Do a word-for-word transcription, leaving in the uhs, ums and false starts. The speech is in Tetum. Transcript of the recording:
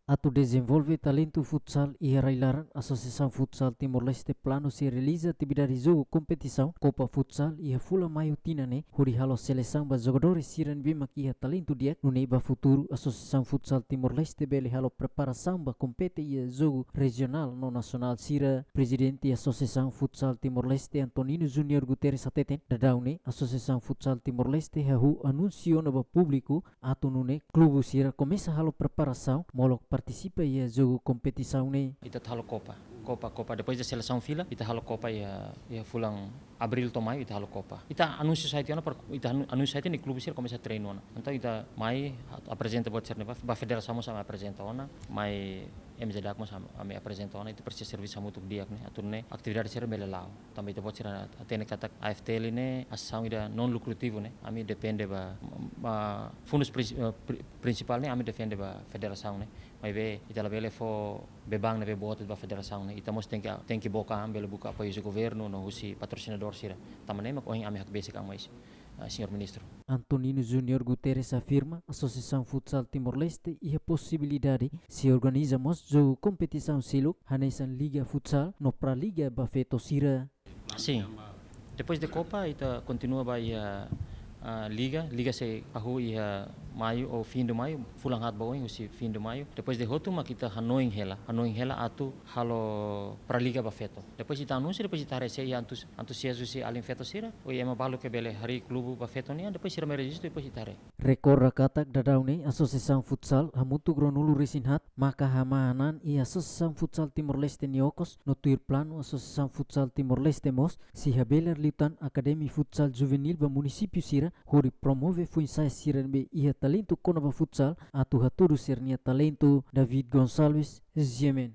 Atu dezenvolve talentu futsal iha rai-laran, Asosiasaun Futsal Timor-Leste planu sei realiza atividade jogu kompetisaun Copa Futsal iha fulan Maiu tinan ne'e, hodi halo selesaun ba jogadores sira ne'ebé mak iha talentu di'ak, nune'e ba futuru Asosiasaun Futsal Timor-Leste bele halo preparasaun ba kompete iha jogu rejionál no nasionál sira. Prezidente Asosiasaun Futsal Timor-Leste, Antonino Junior Guterres, hateten, daudaun ne'e Asosiasaun Futsal Timor-Leste hahú anunsiu ona ba públiku atu nune'e klube sira komesa halo preparasaun molok partisipa iha jogu kompetisaun ne'e. Ita halo Copa, Copa, Copa. Depois de selesaun fila, ita halo Copa iha, iha fulan Abríl to'o Maiu, ita halo Copa. Ita anunsiu sai tiha ona para, ita anu-, anunsiu sai tiha ona klube sira komesa treinu ona. Entaun ita mai aprezenta buat sira-ne'e ba, ba federasaun mós ami aprezenta ona, mai M J D A C mós ami, ami aprezenta ona, ita presiza servisu hamutuk di'ak ne'e, atu nune'e atividade sira bele la'o. Tanba ita-boot sira hatene katak A F T L ne'e asosiasaun ida non lukrativu ne'e, ami depende ba, ba fundus prinsi-, eh, pri-, prinsipál ne'e, ami depende ba federasaun ne'e. Maibé ita labele fó beban ne'ebé boot ba federasaun ne'e. Ita mós tenke, tenke boka an bele buka apoiu husi governu no husi patrosinadór sira. Tanba ne'e mak ohin ami hakbesik an mai, ah, Señór Ministru. Antonino Junior Guterres afirma, Asosiasaun Futsal Timor-Leste iha posibilidade sei organiza mós jogu kompetisaun seluk, hanesan Liga Futsal no Praliga ba feto sira. Sin. Depois de Copa, ita kontinua ba iha, ah, Liga. Liga sei hahú iha Maiu ou fim de Maiu, fulan haat ba oin, husi fim de Maiu. Depois de hotu mak ita hanoin hela, hanoin hela atu halo Praliga ba feto. Depois ita anunsiu, depois ita haree se iha antus-, antuziazmu husi alin feto sira, ou ema balu ke bele harii klube ba feto nian, depois sira mai rejistu, depois ita haree. Rekorda katak daudaun ne'e Asosiasaun Futsal hamutuk ruanulu-resin-haat maka hamahán an iha Asosiasaun Futsal Timor-Leste nia okos, no tuir planu Asosiasaun Futsal Timor-Leste mós sei habelar liután akademia futsal juvenil ba munisípiu sira, hodi promove foin-sa'e sira ne'ebé iha talentu kona-ba futsal atu hatudu sira-nia talentu. David Gonçalves, G M N.